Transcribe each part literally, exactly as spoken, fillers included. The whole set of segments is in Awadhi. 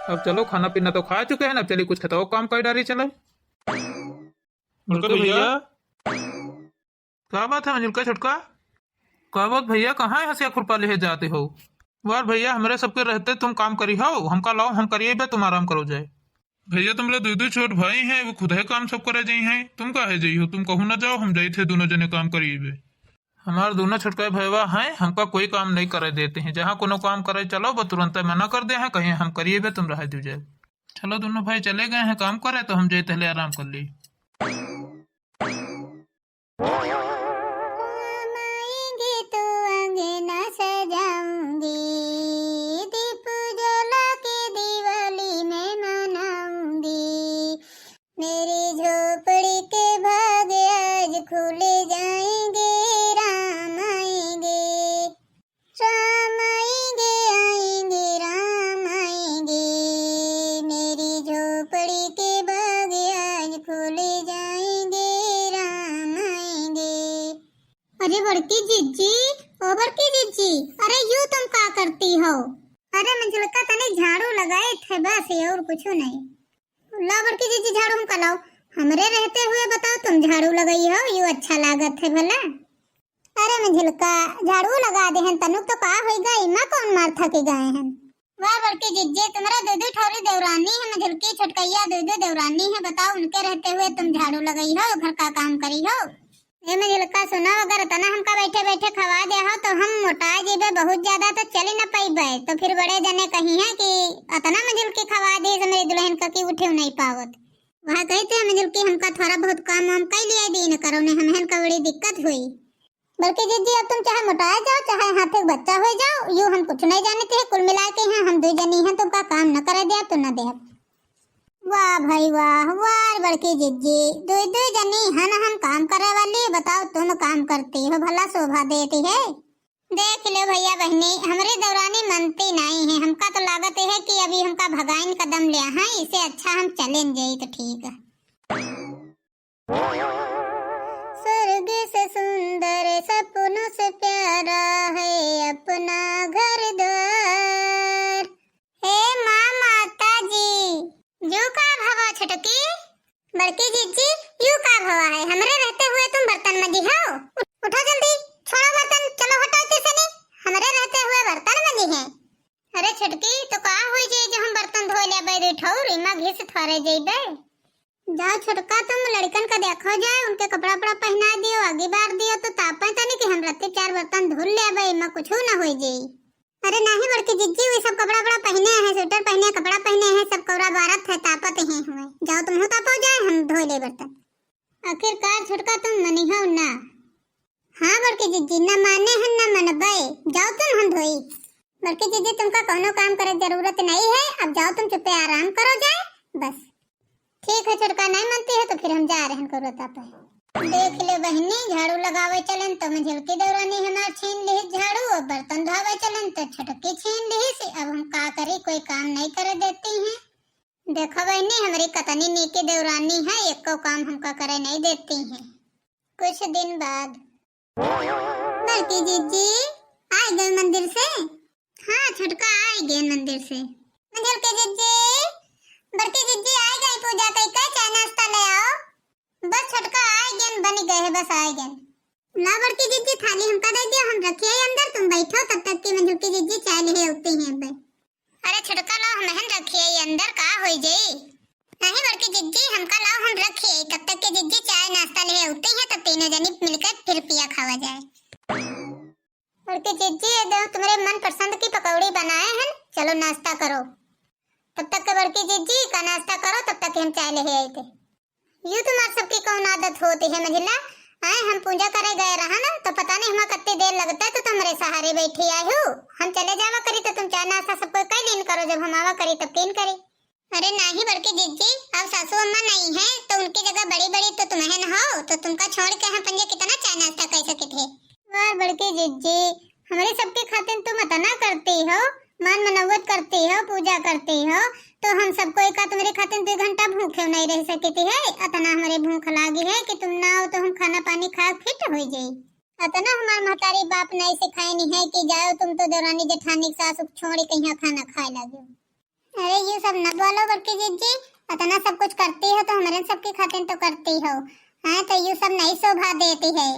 अब चलो, खाना पीना तो खा चुके हैं ना, अब चलिए कुछ खेतवा काम कर डारी चले। रुको भैया। का बात है मंझिलका छोटका? का बात भैया, कहाँ है हंसिया खुरपा लेहे जाते हो? वाह भैया, हमरे सबके रहते तुम काम करी हो, हमका लाओ, हम करिए बे, तुम आराम करो जाए। भैया, तुमरे दुइ दुइ छोट भाई हैं, वो खुद है काम सब करे जाई हैं, तुम काहे जाई हो? तुम कहू ना जाओ, हम जाई थे दोनों जने काम करिए बे। हमार दोनों छोटका भैया हैं, हमका कोई काम नहीं करे देते हैं, जहाँ कोनो काम करे चलो, वो तुरंत मना कर दे हैं, कहीं हम करिए बे, तुम रह दीजिए। चलो, दोनों भाई चले गए हैं काम करे, तो हम जाए पहले आराम कर ली। राम आएंगे तो अंगना सजाऊंगी, दीप जला के दिवाली मैं मनाऊंगी। मेरी झोपड़ी के भाग आज खुल जाएंगे, राम आएंगे। राम आएंगे, आएंगे, राम आएंगे, मेरी झोपड़ी के बाग आज खुल जाएंगे, राम आएंगे। अरे बड़की जिज्जी, ओ बड़की जिज्जी, अरे यू तुम का करती हो? अरे मंझिलका तनी झाड़ू लगाए थे बस, ये और कुछ नहीं। ला बड़की जिज्जी झाड़ू हमका लाओ, हमरे रहते हुए बताओ तुम झाड़ू लगाई हो, यू अच्छा लागत है भला? अरे मंझिलका, झाड़ू लगा दे हन तनुक तो का होई गई, इमा कौन मार थके गए हन। वाह बड़की जिज्जी, तुम्हारा दो दो ठौरी देवरानी है, मंझिलकी छोटकैया दो दो देवरानी है, बताओ उनके रहते हुए तुम झाड़ू लगाई हो, घर का काम करी हो। ए मंझिलका सुनो, अगर अतना हमका बैठे बैठे खवा दे हो तो हम मोटा जेबे बहुत ज्यादा, तो चली न पइबे, तो फिर बड़े जने कही है कि अतना मंझिलकी खवा दी से मेरी दुल्हन का कि उठे नहीं पावत। वह कहते हैं मंझिलकी हमका थोड़ा बहुत काम वाम कई लिया दिन करो ने, हमहन का बड़ी दिक्कत हुई। बड़की जिज्जी, अब तुम चाहे मोटाए जाओ, चाहे हाथे के बच्चा हो जाओ, यू हम कुछ नहीं जानते हैं। कुल मिला के हैं हम दो जनी हैं, तुमका काम न करे दे, तो न दे। वाह भाई वाह, वाह बड़की जिज्जी, दो दो जनी हन हम काम करे वाली, बताओ तुम काम करती हो, भला शोभा देती है। देख लो भैया बहनी, हमरी देवरानी मनती नहीं है, हमका तो लागत है कि अभी हमका भगाइन कदम ले हैं, इसे अच्छा हम चलें जाई तो ठीक है। स्वर्ग से सुंदर सपनों से प्यारा है अपना घर द्वार। हे माँ माता जी। यू का भवा छोटकी? बड़की जिज्जी, यू का भवा है? हमरे रहते हुए तुम बर्तन मजी हो? उठ-, उठो जल्दी, छोड़ो बर्तन, चलो हटो इतने से नहीं। हमरे रहते हुए बर्तन मजी है। अरे छोटकी, तो का होई जाई जो हम बर्तन धोए लेबे दू ठौर, इमा घिस थोरे जइबे। जाओ छोटका, तुम लड़कन का देखो जाए, उनके कपड़ा उपड़ा पहना दियो, आगी बार दियो, तो तापे तनी कि हम रत्ती चार बर्तन धुल लेबे, इमा कुछ ना होई जाई। अरे नाही बड़की जिज्जी, वे सब कपड़ा उपड़ा पहने हैं, स्वेटर पहने, कपड़ा पहने हैं, सब कौरा बारत है, तापत हैं हुए। जाओ तुम हो तापो जाए, हम धोए ले बर्तन। आखिरकार छोटका तुम मनिहो ना। हाँ बड़की जिज्जी, न माने हन न मनबे, जाओ तुम हम धोई। बड़की जिज्जी तुमका कौनो काम करे जरूरत नहीं है, अब जाओ तुम चुप्पे आराम करो जाए, बस। ठीक है छोटका, नहीं मनती है तो फिर हम जा रहे हैं कौरता पे। देख ले बहिनी, झाड़ू लगावे चलन तो मंझिलकी देवरानी हमार छीन लिहिस झाड़ू, और बर्तन धोवे चलन तो छोटकी छीन लिहिस। अब हम का करी, कोई काम नहीं करे देती हैं। देखो बहिनी, हमरी कतनी नीकी देवरानी है, एको काम हमका करे नहीं देती हैं। कुछ दिन बाद। बड़की जिज्जी, आइ गए मंदिर से? हाँ छोटका, आइ गए मंदिर से। मंझिलकी जिज्जी, बड़की जिज्जी आइ गई, पूजा कई के चाय नाश्ता ले आओ। बस छोटका आइ गए, बनी गए है, बस आइ गए। ला बड़की जिज्जी, थाली हमका दे दियो, हम रखिए अंदर, तुम बैठो, तब तक की मंझिलकी जिज्जी चाय ले आती हैं अब। अरे छोटका, लाओ हमहन रखिए, ये अंदर का होई जाई? नहीं बड़की जिज्जी, हमका लाओ, हम रखिए, तब तक के जिज्जी चाय नाश्ता ले आती हैं, तब तीनों जनी मिलकर फिर पिया खावा जाए। बड़की जिज्जी, ये दो तुम्हारे मनपसंद की पकौड़ी बनाए हैं, चलो नाश्ता करो। तब तक के बड़की जिज्जी का नाश्ता करो, तब तक के हम चाय ले आए थे। यू तुम्हार सबकी कौन आदत होती है मंझिला? आए हम पूजा करे गए रहा ना, तो पता नहीं हमार कत्ती देर लगता है, तो तुम हमरे सहारे बैठी आए हो। हम चले जावा करी तो तुम चाय नाश्ता सब कोई कई लीन करो, जब हम आवा करी तब कीन करी। अरे नाही बड़की जिज्जी, अब सासू अम्मा नहीं है तो उनकी जगह बड़ी बड़ी तो तुम्हें न हो, तो तुमका छोड़ के हम पंजे कितना चाय नाश्ता कर सके थे। वाह बड़की जिज्जी, हमरे सबके खातिर तुम अतना करती हो, मान मनौवत करती हो, पूजा करती हो, तो हम सब कोई का तुम्हारे खातिर दो घंटा भूखे नहीं रह सकती है। अतना हमारे भूख लागी है कि तुम ना आओ तो हम खाना पानी खा फिट हो जाई। अतना हमार महतारी बाप नहीं सिखाए नहीं है कि जाओ तुम तो देवरानी जेठानी के सास छोड़ी कहीं खाना खाए लागे। अरे, यू सब न बोलो बड़की जिज्जी, अतना सब कुछ करती हो तो हमरे सबकी खातिर तो करती हो, हैं? तो यू सब नहीं शोभा देती है।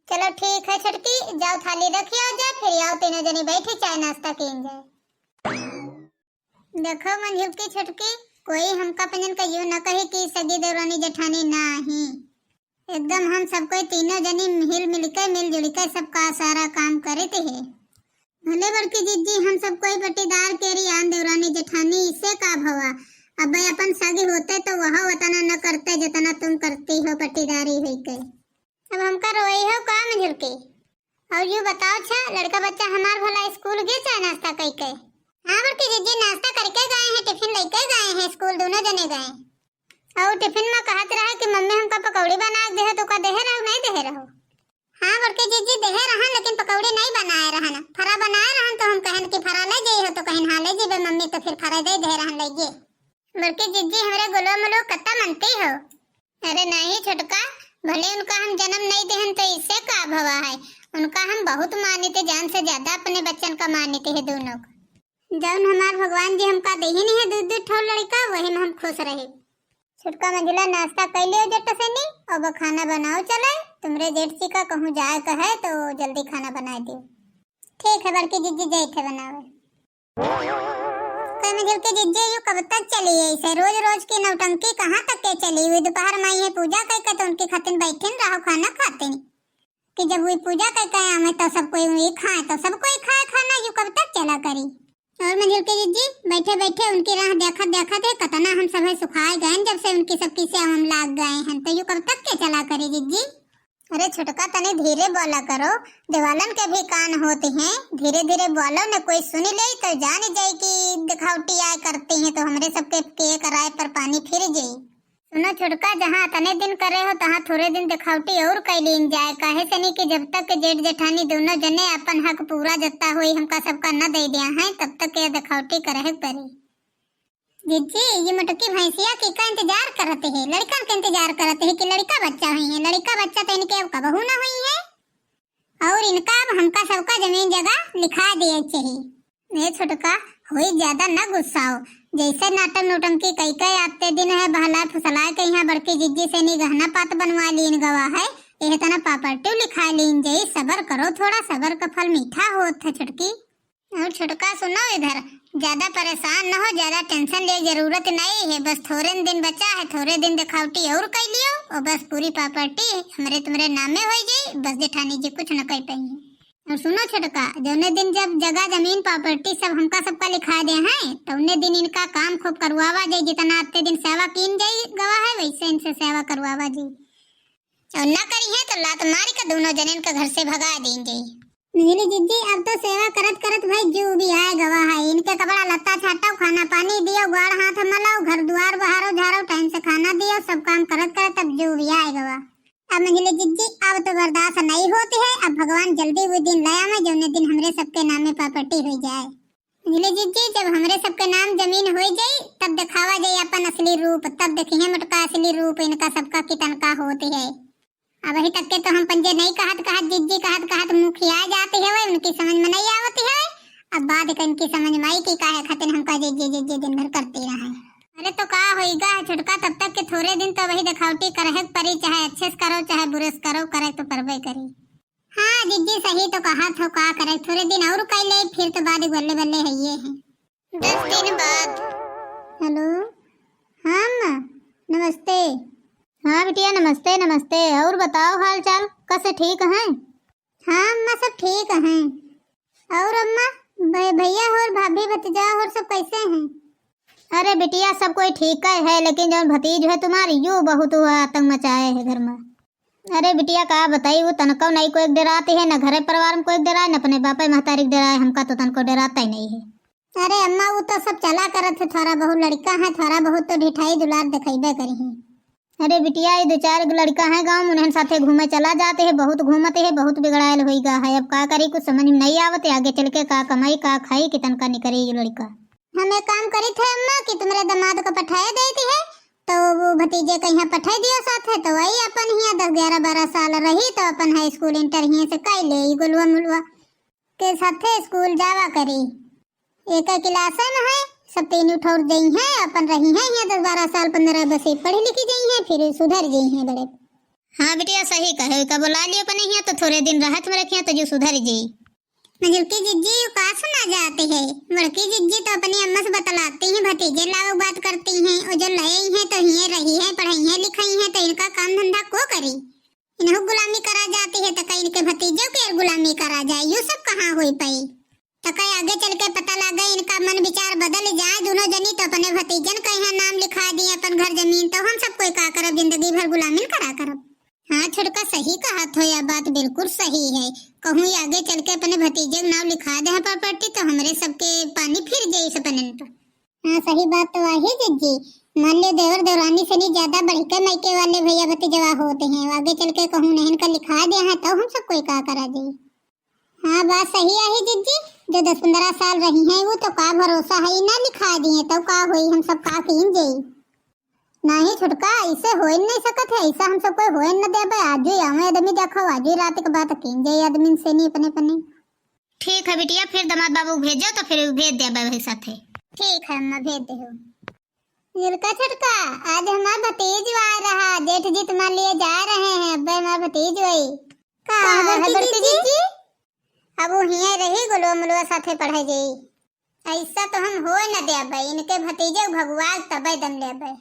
चलो ठीक है छोटकी, जाओ थाली रखियो जा, फिर आओ तीनों जनी बैठी चाय नाश्ता कीन जाए। देखो मंझुलकी छोटकी, कोई हमका पंजन का यू न कही कि सगी देवरानी जेठानी ना ही। एकदम हम सब कोई तीनों जनी हिल मिल के, मिल जुल के सबका सारा काम करत है। भले बड़की जिज्जी हम सब कोई पट्टीदार केरी आन देवरानी जेठानी, इससे का भवा? अब अपन सगी होते तो वह उतना न करते जितना तुम करती हो पट्टीदारी होई के। अब हमका रोई हो का मंझुलकी? और यू बताओ, अच्छा लड़का बच्चा हमार भला स्कूल गए चाहे नाश्ता कई के? हाँ बड़की जिज्जी, नाश्ता करके गए हैं, टिफिन लेके गए हैं स्कूल, दोनों जने गए। और टिफिन में कहत रहे कि मम्मी हमका पकौड़ी बना के देहे, तो का देहे रहो, नहीं देहे रहो? हाँ बड़की जिज्जी, देहे रहन, लेकिन पकौड़ी नहीं बनाए रहन, फरा बनाए रहन, तो हम कहन कि फरा ले जाई हो, तो कहिन हाँ ले जेबे मम्मी, तो फिर फरा दे दे रहन ले जे। बड़की जिज्जी हमरे गुलो मुलो कत्ता मनती हो। अरे नहीं छोटका, भले उनका हम जन्म नहीं देहन तो इससे का भवा है, उनका हम बहुत मानित, जान से ज्यादा अपने बच्चन का मानित है दोनों का। जौन हमार भगवान जी हमका देही नहीं है दू दू ठो लड़का, वही में हम खुश रहे। छोटका मंझुला नाश्ता कर लियो जट से नी, अब खाना बनाओ चले, तुमरे जेठ जी का कहूँ जाए का है तो जल्दी खाना बनाए दियो। ठीक है बड़की जिज्जी, जाए थे बनावे। कहे मंझुलकी जिज्जी, यू कब तक चली ऐसे? रोज रोज की नौटंकी कहाँ तक के चली? वे दोपहर में आई है पूजा कई के तो उनकी खातिन बैठिन रहो खाना खातिन। कि जब वे पूजा कई के आवे तो सब कोई वही खाए, तो सब कोई खाए खाना, यू कब तक चला करी? और मंझुलकी जिज्जी बैठे बैठे उनकी राह देखत देखत है कतना हम सब है सुखाए गए जब से उनकी सबकी सेवा में लाग गए हैं, तो यू कब तक के चला करी जिज्जी? अरे छोटका, तनी धीरे बोला करो, देवालन के भी कान होते हैं, धीरे धीरे बोलो, न कोई सुन ले तो जान जाए कि दिखावटी आए करते हैं, तो हमरे सबके के कराए पर पानी फिर जाई। सुनो छोटका, जहाँ तने दिन करे हो, तहाँ थोरे दिन दिखावटी और कई लीन जाए, काहे से नहीं कि जब तक के जेठ जेठानी दोनों जने अपन हक पूरा जत्ता होई हमका सबका न दे दिया है, तब तक के दिखावटी करे के पड़ी। जिज्जी, ये मोटकी भैंसिया की का इंतजार करत है? लड़कन के इंतजार करत है कि लड़का बच्चा हुई है? लड़का बच्चा तो इनके अब कबहू ना हुई है। और इनका अब हमका सबका जमीन जगह लिखा दिए चाहिए। ए छोटका, होई ज्यादा न गुस्साओ। जैसे नाटक नौटंकी कई के आते दिन है बहलाए फुसलाए के यहाँ बड़की जिज्जी से नी गहना पात बनवा लीन गवा है, यह तना पापर्टी लिखा लीन जाई। सबर करो थोड़ा, सबर का फल मीठा होत है छोटकी। और छोटका सुनो इधर, ज्यादा परेशान न हो, ज्यादा टेंशन ले जरूरत नहीं है, बस थोरे दिन बचा है, थोरे दिन दिखावटी और कई लियो और बस पूरी पापर्टी हमरे तुमरे नामे होई जाई, बस जेठानी जी कुछ न कह पाई। और सुनो छोटका, जौने दिन जब जगह जमीन पापर्टी सब हमका सबका लिखा दे हैं, तौने दिन इनका काम खूब करवावा जाई, जितना आते दिन सेवा कीन जाई गवा है वैसे इनसे सेवा करवावा जाई। और ना करी है तो लात मारी का दोनों जने इनका घर से भगा दीन जाई। मिली जिज्जी, अब तो सेवा करत करत भाई जू भी आए गवा है। इनके कपड़ा लत्ता छाटो, खाना पानी दियो, ग्वाड़ हाथ मलाओ, घर दुआर बहारो झारो, टाइम से खाना दियो, सब काम करत करत अब जू भी आए गवा। अब मिली जिज्जी, अब तो बर्दाश्त नहीं होती है, अब भगवान जल्दी वो दिन ले आवे जौने दिन हमरे सबके नामे पापर्टी हो जाए। मिली जिज्जी, जब हमरे सबके नाम जमीन हो जाई तब दिखावा जाई अपन असली रूप, तब देखिए मोटका असली रूप इनका सबका कितन का होती है। अबही तक के तो हम पंजे नहीं कहत कहत जिज्जी कहत कहत मुखिया जाती है, वही उनकी समझ में नहीं आवती है। अब बाद के इनकी समझ में आई कि काहे खातिर हमका जिज्जी जिज्जी दिन भर करती रहे। अरे तो का होइगा है छोटका, तब तक के थोरे दिन तो वही दिखावटी करे के परी, चाहे अच्छे से करो चाहे बुरे से करो, करे तो परबे करी। हाँ जिज्जी सही तो कहा थो, का करे, थोरे दिन और कर ले, फिर तो बाद बल्ले बल्ले है ये है। दस दिन बाद। हेलो, हाँ अम्मा, नमस्ते। हाँ बिटिया, नमस्ते, नमस्ते। और बताओ हाल चाल, कसे ठीक हैं? हाँ अम्मा, सब ठीक हैं। और अम्मा, भ-, भैया और भाभी, भतीजा और सब कैसे हैं? अरे बिटिया, सब कोई ठीक है, है, लेकिन जौन भतीज है तुम्हारी, यू बहुत हुआ आतंक मचाए है घर में। अरे बिटिया, का बताई, वो तनको नहीं कोई डराते है, न घरे परिवार में कोई डराए, न अपने बापे महतारी के डराए, हमका तो तनको डराता ही नहीं है। अरे अम्मा, वो तो सब चला करत है, थोड़ा बहुत लड़का है, थोड़ा बहुत तो ढिठाई दुलार दिखैबे करी है। अरे बिटिया, ये दो चार गो लड़का है गाँव में, उन्हन साथे घूमे चला जाते है, बहुत घूमते है, बहुत बिगड़ायल होई गा है। अब का करी, कुछ समझ में नहीं आवत है, आगे चल के का कमाई, का खाई, कितन का निकरी ये लड़का। हम एक काम करी थे अम्मा कि तुम्हारे दामाद को पठाए देती है, तो वो भतीजे के यहाँ पठाए दियो साथे, तो वही अपन हियाँ दस ग्यारह बारह साल रही, तो अपन हाई स्कूल इंटर हियाँ से कर ले, ई गोलुआ मुलुआ के साथे स्कूल जावा करी। एक क्लास में है, सब तीन ठौर जइहैं, अपन रहिहैं हियाँ दस बारह साल, पन्द्रह बसे पढ़ लिखी जइहैं, फिर सुधर जइहैं बड़े। हाँ बिटिया, सही कहे, का बोला लियो अपने हियाँ तो थोरे दिन रहत में रखियाँ तो जो सुधर जई। मझुलकी जिज्जी, यू का सुना जात है? बड़की जिज्जी तो अपनी अम्मा से बतलाती हैं, भतीजे लावक बात करती हैं, और जो लए हैं तो हियाँ रहिहैं, पढ़इहैं लिखइहैं, तो इनका काम धंधा को करी? इनहू गुलामी करा जाती है, तो का इनके भतीजों के गुलामी करा जाए? यू सब कहाँ होई पाई? तो का आगे चल के पता लागे, इनका मन विचार बदल जाए, दोनों जनी तो अपने भतीजन के यहाँ नाम लिखा दिए अपन घर जमीन, तो हम सब कोई का करब, जिंदगी भर गुलामी करा करब। हाँ छोटका, सही कहत हो, यह बात बिल्कुल सही है। कहूँ आगे चल के अपने भतीजे के नाम लिखा दे हैं प्रॉपर्टी, तो हमरे सबके पानी फिर जाई सपनन पर। हाँ, सही बात तो आहे जिज्जी। मान लियो देवर देवरानी से नहीं ज्यादा बढ़ के मायके वाले भैया भतीजवा होते हैं। आगे चल के कहूँ नहन का लिखा दिया है, तो हम सब कोई का करा जाई। हाँ, बात सही आहे जिज्जी। जो दस पन्द्रह साल रही हैं, वो तो का भरोसा है, ना लिखा दिए, तो का होई, हम सब का कीन जाई। नहीं छोटका, ऐसे होए नहीं सकत है, ऐसा हम सब कोई होए न देबे। आजू आवे आदमी, देखो, आजू रात के बात कीन जाई आदमी से नहीं अपने अपने। ठीक है बिटिया, फिर दामाद बाबू भेजो तो फिर भेज देबे वही साथे। ठीक है अम्मा, भेज दे हो। झुलका छोटका, आज हमार भतीज आ रहा, जेठ जी तुम्हारे लिए जा रहे हैं, अब्बे हमार भतीज वही। का का है बड़की बड़की जिज्जी? जिज्जी? अब वो हियाँ रही, गोलुआ मुलुआ साथे पढ़े जाई। ऐसा तो हम होए न देबे, इनके भतीजे भगवा तबे दम लेबे।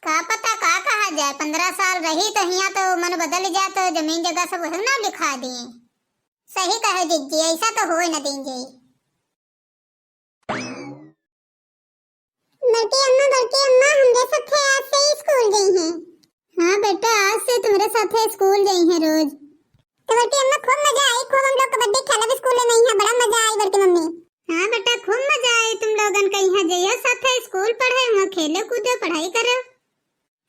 का पता का कहा जाए, पन्द्रह साल रही तो हियाँ तो मन बदल जाए, तो जमीन जगह सब वही ना लिखा दिए। सही कहे जिज्जी, ऐसा तो होए न दीन जाई। बड़की अम्मा, बड़की अम्मा, हमरे साथे आज से स्कूल जइहैं। हाँ बेटा, आज से तुम्हरे साथे स्कूल जइहैं रोज। तो बड़की अम्मा, खूब मजा आई, खूब हम लोग कबड्डी खेलब स्कूल में, यहाँ बड़ा मजा आई बड़की मम्मी। हाँ बेटा, खूब मजा आई तुम लोगन के यहाँ, जइहो साथे स्कूल पढ़े, वहाँ खेलो कूदो, पढ़ाई करो।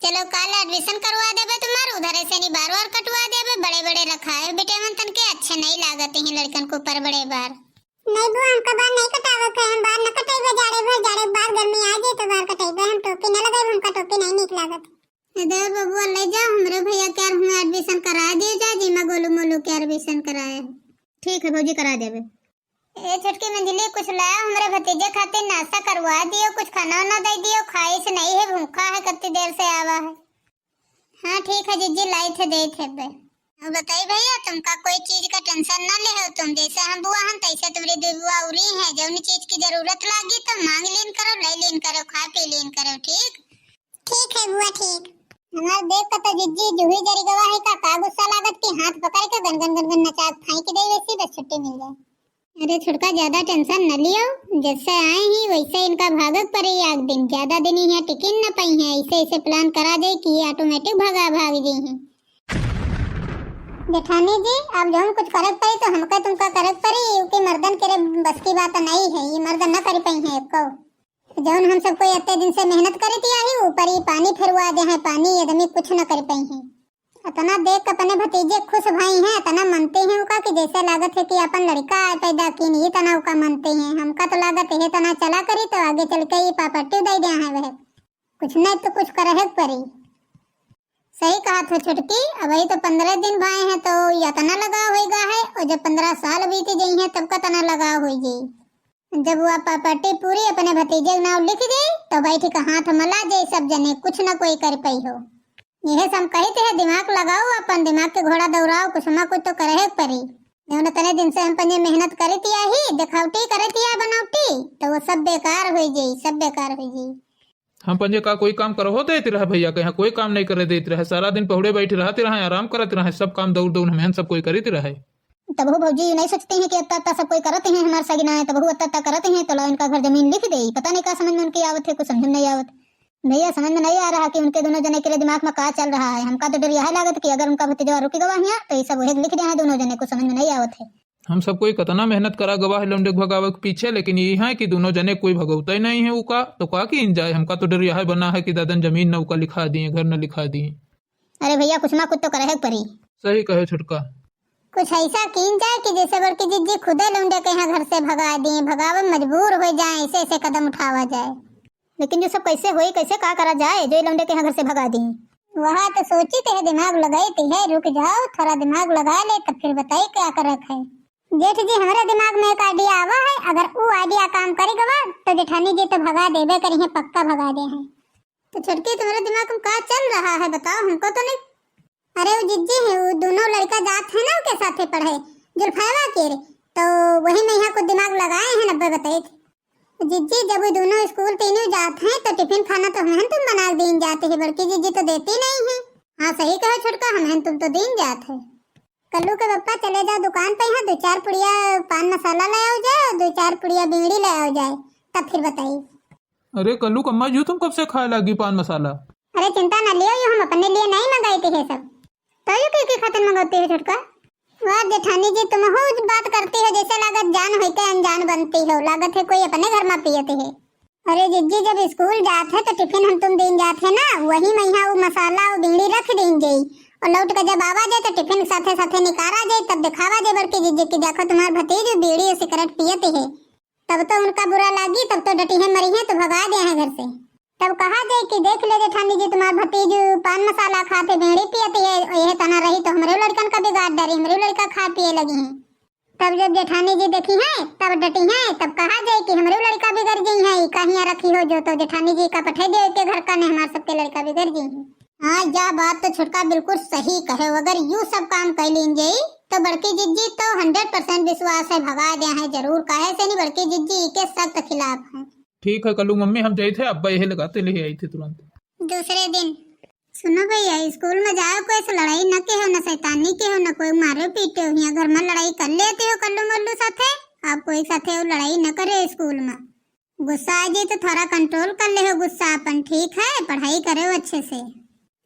चलो, काल admission करवा देबे तुम्हार, उधरे से नहीं बार बार कटवा देबे, बड़े बड़े रखा है बेटे मन तन के, अच्छे नहीं लागत हैं लड़कन के ऊपर बड़े बार। नहीं बुआ, हमका बार नहीं कटावे के, हम बार न कटेबे जाड़े भर, जाड़े बार गर्मी आ जाए तो बार कटेबे, हम टोपी न लगाए, हमका टोपी नहीं नीक लागत। ए देवर बबुआ, ले जाओ हमरे भैया के यार, हुआँ admission करा दियो जा, जिमा गोलू मोलू के admission कराए। ठीक है भौजी, करा देबे। ए छोटकी मंजली, कुछ लाया हमरे भतीजे खातिर नाश्ता करवा दियो, कुछ खाना वाना दे दियो, खाइस नहीं है, भूखा है, कितनी देर से आवा है। हाँ ठीक है जिज्जी, लाई थे, दे थे बे। अब बताई भैया, तुमका कोई चीज का tension ना ले हो तुम, जैसे हम बुआ हम तैसे तुम्हारी दो बुआ उरी हैं, जौन चीज की जरूरत लागी तो मांग लीन करो, ले लीन करो, खा पी लीन करो, ठीक? ठीक है बुआ, ठीक। हमार देख के तो जिज्जी जूही जरी गवा है का, का गुस्सा लागत कि हाथ पकड़ के गन गन गन गन नचा के फेंक दे, वैसी बस छुट्टी मिल जाए। अरे छोटका, ज्यादा tension न लियो, जैसे आए ही वैसे इनका भागक पड़े एक दिन, ज्यादा दिन यहाँ टिकिन न पाई है, ऐसे ऐसे plan करा दे कि automatic भगा भाग जाई हैं। जेठानी जी, अब जौन कुछ करे के पड़ी तो हमका तुमका करे के पड़ी, क्योंकि मर्दन के रे बस की बात नहीं है, ये मर्दन न कर पाई हैं एको। जौन हम सब कोई इतने दिन से मेहनत करत आही, ऊपर ही पानी फेरवा दे हैं, पानी आदमी कुछ न कर पाई हैं। इतना देख के अपने भतीजे खुश भई हैं, इतना मनते हैं उका कि जैसे लागत है कि अपन लड़का आए पैदा कीन, ये तना उका मनते हैं। हमका तो लागत है तना चला करी तो आगे चल के ये property दे दे हैं वह। कुछ नहीं तो कुछ करे के पड़ी। सही कहा था छोटकी, अबही तो पन्द्रह दिन भए हैं तो इतना लगाव होइगा है, और जब पन्द्रह साल बीत जाई हैं तब का तना लगाव होई जाई। जब वह property पूरी अपने भतीजे के नाव लिख जाई, तो बैठ के हाथ मला जाई सब जने, कुछ न कोई कर पाई हो। यह सब कहित है, दिमाग लगाओ, अपन दिमाग के घोड़ा दौड़ाओ, कुछ ना कुछ तो करे के पड़ी। जौन इतने दिन से हम पंजे मेहनत करत आही, देखावटी करत आ बनावटी, तो वो सब बेकार हो जाई, सब बेकार हो जाई। हम पंजे का कोई काम करहो देत रहे भैया, कहीं कोई काम नहीं करे देत रहे, सारा दिन पहुड़े बैठ रहत रहे, आराम करत रहे, सब काम दौड़ दौड़ हमें सब कोई करित रहे। तबहू भौजी नहीं सोचती हैं कि अत्ता अत्ता सब कोई करत हैं, हमार सगी ना है, तबहू अत्ता अत्ता करत हैं, तो ला इनका घर जमीन लिख दे। पता नहीं का समझ में उनके आवत है, कुछ समझ में नहीं आवत। भैया समझ में नहीं आ रहा कि उनके दोनों जने के दिमाग में का चल रहा है। हमका तो डर यह लागत कि अगर उनका भतीजवा रुक गवा हियाँ तो ये सब वही लिख दे हैं दोनों जने, कुछ समझ में नहीं आवत है। हम सब कोई कतना मेहनत करा गवा है लौंडे के भगावे के पीछे, लेकिन ये है कि दोनों जने कोई भगवता ही नहीं है उका, तो का कीन जाए? हमका तो डर यह बना है कि दादन जमीन न उका लिखा दिए, घर न लिखा दिए। अरे भैया, कुछ ना कुछ तो करे के पड़ी। सही कहे छोटका। कुछ ऐसा कीन जाए कि जैसे बड़की जिज्जी खुदे लौंडे के यहाँ घर से भगा दी, भगावे में मजबूर हो जाए, ऐसे ऐसे कदम उठावा जाए। लेकिन जो सब कैसे होई, कैसे का करा जाए, जो ये लौंडे के यहाँ घर से भगा दी? वह तो सोची ते है, दिमाग लगाई ते है, रुक जाओ, थोड़ा दिमाग लगा ले, तब फिर बताई क्या करे के है। जेठ जी, हमरे दिमाग में एक idea आवा है, अगर ऊ idea काम करी गवा, तो जेठानी जी तो भगा देबे करी हैं, पक्का भगा दे हैं। तो छोटकी, तुम्हारे दिमाग में का चल रहा है, बताओ हमको तो नहीं। अरे, वो जिज्जी है, वो दोनों लड़का जात है ना, उनके साथे पढ़े, जुल्फावा के रे, तो वही में यहाँ कुछ दिमाग लगाए हैं, अब्बे बताए थे। जिज्जी, जब वो दोनों स्कूल तीनों जात हैं, तो टिफिन खाना तो हमहन तुम बना के दीन जाते हैं, बड़की जिज्जी तो देती नहीं है। हाँ, सही कहे छोटका, हमहन तुम तो दीन जात है। कल्लू के पप्पा, चले जाओ दुकान पे, यहाँ दो चार पुड़िया पान मसाला ले आओ जाए, दो चार पुड़िया बीड़ी ले आओ जाए, तब फिर बताई। अरे कल्लू कम्मा, यू तुम कब से खाए लागी पान मसाला? अरे चिंता न लियो, यू हम अपने लिए नहीं मंगाई थी है सब। तो यू के, के खातिर मंगाती है छोटका? वाह जेठानी जी, तुम हो बात करती हो जैसे लागत जान होते अनजान बनती हो, लागत है कोई अपने घर में पियती है। अरे जिज्जी, जब स्कूल जात है तो टिफिन हम तुम दीन जात है ना, वही में यहाँ वो मसाला और बीड़ी रख दीन जाई, और लौट के जब आवा जाए तो टिफिन साथे साथे निकारा जाए, तब दिखावा जाए बड़की जिज्जी कि देखो तुम्हार भतीज बीड़ी और सिगरेट पियती है। तब तो उनका बुरा लागी, तब तो डटी है मरी है तो भगा दे हैं घर से। तब कहा जाए कि देख ले जेठानी जी, तुम्हार भतीज पान मसाला खाते बीड़ी पियती है, यह तना रही तो हमरे लड़कन का बिगाड़ डारी, हमरे लड़का खाए पिए लगी हैं। तब जब जेठानी जी देखी हैं, तब डटी हैं, तब कहा जाए कि हमरे लड़का बिगड़ गई हैं, ई का हियाँ रखी हो जो, तो जेठानी जी का पठे दे के घर का ने, हमार सबके लड़का बिगड़ गई हैं। हाँ, यह बात तो छोटका बिल्कुल सही कहे, अगर यू सब काम कर लीन जाई तो बड़की जिज्जी तो हंड्रेड परसेंट विश्वास है भगा दे हैं जरूर, काहे से नहीं बड़की जिज्जी के सख्त खिलाफ है। ठीक है कल्लू मम्मी, हम जाइत है, अब्बा यही लगाते ले आई थे तुरंत। दूसरे दिन। सुनो भैया, स्कूल में जाओ, कोई से लड़ाई न के हो, न शैतानी के हो, न कोई मारो पीटे हो, यहाँ घर में लड़ाई कर लेते हो कल्लू मल्लू साथे, आप कोई साथे और लड़ाई न करे स्कूल में। गुस्सा आ जाए तो थोड़ा कंट्रोल कर ले हो गुस्सा अपन, ठीक है, पढ़ाई करे हो अच्छे से।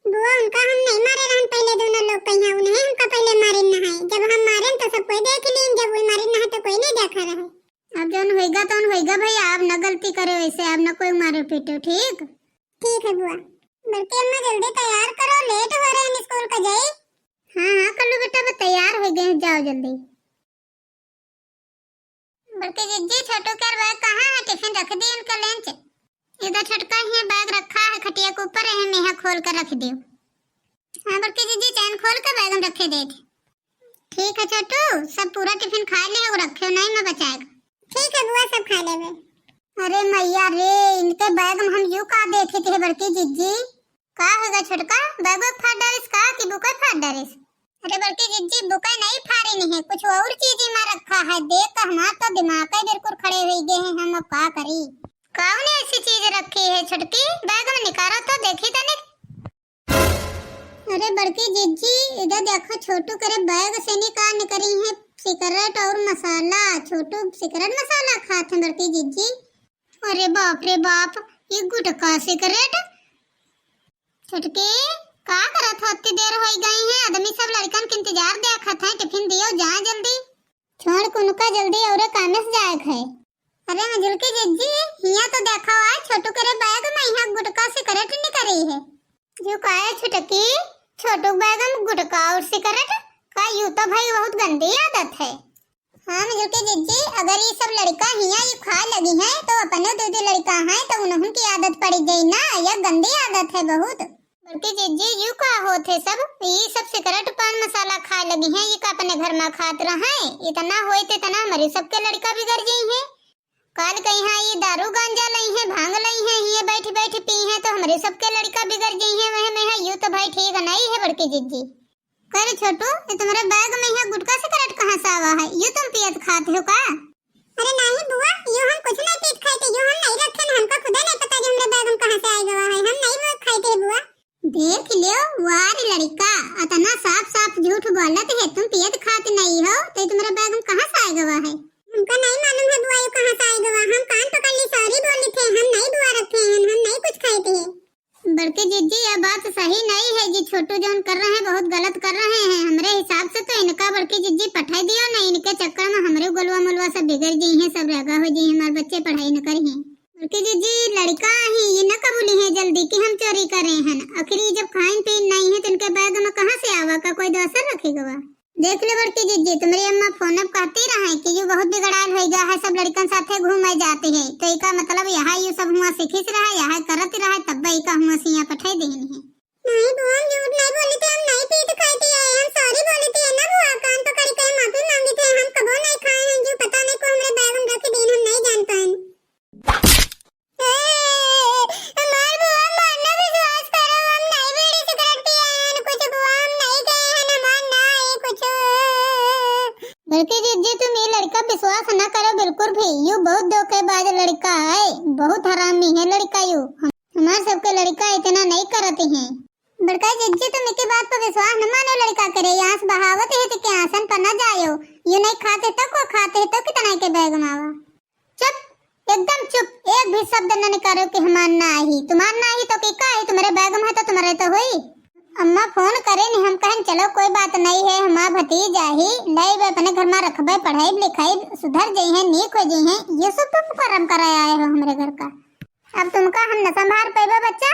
बुआ, उनका हम नहीं मारे रहन पहले, दोनों लोग कहीं उन्हें हमका पहले मारे न है, जब हम मारे तो सब कोई देख लीन, जब वो मारे न है तो कोई नहीं देखा रहे। अब जौन होइगा तौन होइगा भैया, आप न गलती करे वैसे, आप न कोई मारो पीटो, ठीक? ठीक है बुआ। बड़की अम्मा जल्दी तैयार करो, लेट हो रहे हैं स्कूल का जाई। हाँ हाँ कल्लू बेटा, बस तैयार हो गए हैं, जाओ जल्दी। बड़की जिज्जी, छोटू के बैग कहाँ है? टिफिन रख दी इनका लंच। इधर छोटका ही बैग रखा है खटिया के ऊपर, है मैं यहाँ खोल कर रख दी। हाँ बड़की जिज्जी, चैन खोल के बैग में रखे दे थे। ठीक है छोटू, सब पूरा टिफिन खा ले, वो रखे नहीं मैं बचाएगा। ठीक है बुआ, सब खा लेबे। अरे मैया रे, इनके बैग में हम यू का देखे थे बड़की जिज्जी। का होगा छोटका, बैग फाड़ डारिस का कि बुके फाड़ डारिस? अरे बड़की जिज्जी, बुके नहीं फाड़ी नहीं है, कुछ और चीज में रखा है। देख के हमार तो दिमाग ही बिल्कुल खड़े हो गए हैं, हम अब का करी? कौन ऐसी चीज रखी है छोटकी? बैग में निकालो तो देखी तनिक। अरे बड़की जिज्जी, इधर देखो, छोटू करे बैग से निकाल निकली है सिगरेट और मसाला। छोटू सिगरेट मसाला खात है बड़की जिज्जी। अरे बाप रे बाप, ये गुटखा सिगरेट। छोटकी, का करत हो? इतनी देर हो गई है, आदमी सब लड़कन के इंतजार देखत है, टिफिन दियो, जा जल्दी। छोड़ कुनका जल्दी, औरे कामे से जाए है। अरे मझुलकी जिज्जी, हिया तो देखो, आज छोटू करे बैग में यहाँ गुटखा सिगरेट निकली है। जो का है छुटकी, छोटू बैग में गुटखा और सिगरेट का? यू तो भाई बहुत गंदी आदत है। हाँ मझुलकी जिज्जी, अगर ये सब लड़का हिया ये खाए लगी हैं तो अपने दो दो लड़का हैं तो उन्हों की आदत पड़ी गई ना, यह गंदी आदत है बहुत। बड़की जिज्जी, यू का होत है सब? ये सब सिगरेट पान मसाला खाए लगी हैं, ये का अपने घर में खात रहे? इतना होए तो इतना हमारे सबके लड़का बिगड़ गई हैं। काल कहीं हाँ ये दारू गांजा लई हैं, भांग लई हैं, ये बैठ बैठ पी हैं तो हमारे सबके लड़का बिगड़ गई हैं। वह में है, यू तो भाई ठीक नहीं है बड़की जिज्जी। करे छोटू, ये तुम्हारे बैग में यहाँ गुटखा सिगरेट कहाँ से आवा है? यू तुम पियत खाते हो का? अरे नहीं बुआ, यू हम कुछ नहीं पीत खाए थे, यू हम नहीं रखे, हमका खुदा नहीं पता जो हमरे बैग में कहाँ से आए गवा है, हम नहीं वो खाए थे बुआ। देख लियो, वार लड़का, अतना साफ साफ झूठ बोलत है, तुम पियत खात नहीं हो, तो ये तुम्हारे बैग में कहाँ से आए गवा है? हमका नहीं मालूम है बुआ, यू कहाँ से आए गवा, हम कान पकड़ ली, सॉरी बोली थे, हम नहीं बुआ रखे हैं, हम नहीं कुछ खाए थे। बड़की जिज्जी, यह बात सही नहीं है जी, छोटू जौन कर रहे हैं, बहुत गलत कर रहे हैं। हमरे हिसाब से तो इनका बड़की जिज्जी पठाई दियो ना, इनके चक्कर में हमरे गोलवा मोलवा सब बिगड़ गई हैं, सब रेगा हो गई हैं, हमारे बच्चे पढ़ाई न करी हैं। बड़की जिज्जी, लड़का ही ये न कबूली हैं जल्दी कि हम चोरी कर रहे हैं। आखिर ये जब खाइन पीन नहीं है तो इनके बैग में कहाँ से आवा का, कोई दोसर रखे गवा? देख ले बड़की जिज्जी, तुम्हारी अम्मा फोन अब कहती रहे कि यू बहुत बिगड़ाल हो गया है, सब लड़कन साथे घूमे जाती है, तो इका मतलब यहाँ यू सब हुआ सीखिस रहा, यहाँ करत रहा, तब इका हुआ से यहाँ पठाई देहन है। नहीं बुआ, हम झूठ नहीं बोली थी, हम नहीं पीत खाई थी, हम सॉरी बोली थी ना बुआ, कान पकड़ के माफी मांगी थी, हम कबो नहीं आज लड़का है, बहुत हरामी है लड़का यू। हम-, हमार सबके लड़का इतना नहीं करत हैं। बड़का जिज्जी, तुम इनकी बात पर विश्वास न मानो, लड़का करे आंस बहावत है तो के आंसन पर न जायो। यू नहीं खाते तो को खाते तो कितना के बैग मावा। चुप, एकदम चुप, एक भी शब्द न निकालो कि हमार ना आई। तुम्हार ना आई तो के का आई, तुम्हारे बैग में है तो तुम्हारे तो हुई। अम्मा फोन करे नहीं, हम कहन चलो कोई बात नहीं है, हमार भतीजा ही, लाइब अपने घर में रखबे, पढ़ाई लिखाई सुधर जइहैं, नीक हो जइहैं, ये सब तुम करम कराए आए हो हमरे घर का। अब तुमका हम न संभार पैबे बच्चा,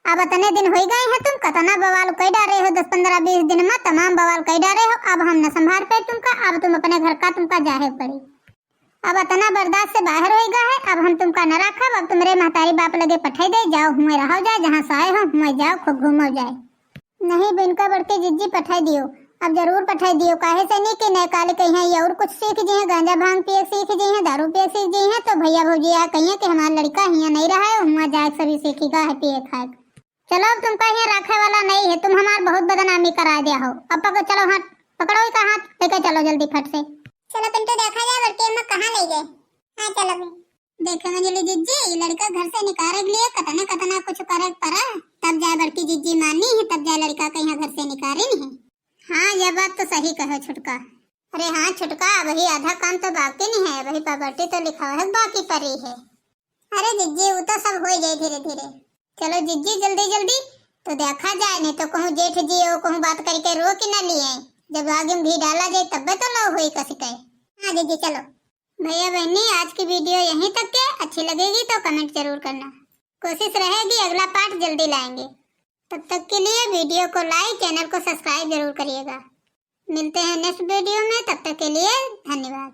अब इतने दिन होई गए हैं, तुम कतना बवाल कई डारे हो, दस पन्द्रह बीस दिन में तमाम बवाल कई डारे हो, अब हम न संभार पे तुमका, अब तुम अपने घर का तुमका जाहे पड़ी। अब इतना बर्दाश्त से बाहर होई गए है, अब हम तुमका न राखब, अब तुम्हरे महतारी बाप लगे पठाई दे, जाओ हुए रहो जाए, जहाँ से आए हो हुए जाओ, खूब घूमो जाए। नहीं बिनका बड़के जिज्जी पठाई दियो, अब जरूर पठाई दियो, काहे से नहीं कि नए काले कहीं ये और कुछ सीख जी हैं, गांजा भांग पिए सीख जी हैं, दारू पिए सीख जी हैं, तो भैया भौजी आ कहिए कि हमार लड़का हियाँ नहीं रहा है, हुआ जाए सभी सीखी गा है पिए खाए। चलो अब तुमका हियाँ राखे वाला नहीं है, तुम हमार बहुत बदनामी करा दिया हो। अब पकड़, चलो हाथ पकड़ो, इसका हाथ लेके चलो जल्दी फट से। चलो पिंटू देखा जाए बड़के अम्मा कहाँ ले गए। हाँ चलो फिर। देखे मंजली जिज्जी, ई लड़का घर से निकारे के लिए कतना कतना कुछ करे के पड़ा, तब जाए बड़की जिज्जी मानी है, तब जाए लड़का के यहाँ घर से निकारे नहीं है। हाँ, यह बात तो सही कहे छुटका। अरे हाँ छुटका, वही आधा काम तो बाकी नहीं है, वही प्रॉपर्टी तो लिखावे के बाकी पड़ी है। अरे जिज्जी, वो तो सब हो जाए धीरे धीरे। चलो जिज्जी, जल्दी जल्दी तो देखा जाए, नहीं तो कहूँ जेठ जी हो, कहूँ बात करके रोक ही ना लिए। जब आग में घी डाला जाए तब तो लो हुई कस के। हाँ जिज्जी चलो। भैया बहनी, आज की वीडियो यहीं तक के। अच्छी लगेगी तो कमेंट जरूर करना। कोशिश रहेगी अगला पार्ट जल्दी लाएंगे। तब तक के लिए वीडियो को लाइक, चैनल को सब्सक्राइब जरूर करिएगा। मिलते हैं नेक्स्ट वीडियो में, तब तक के लिए धन्यवाद।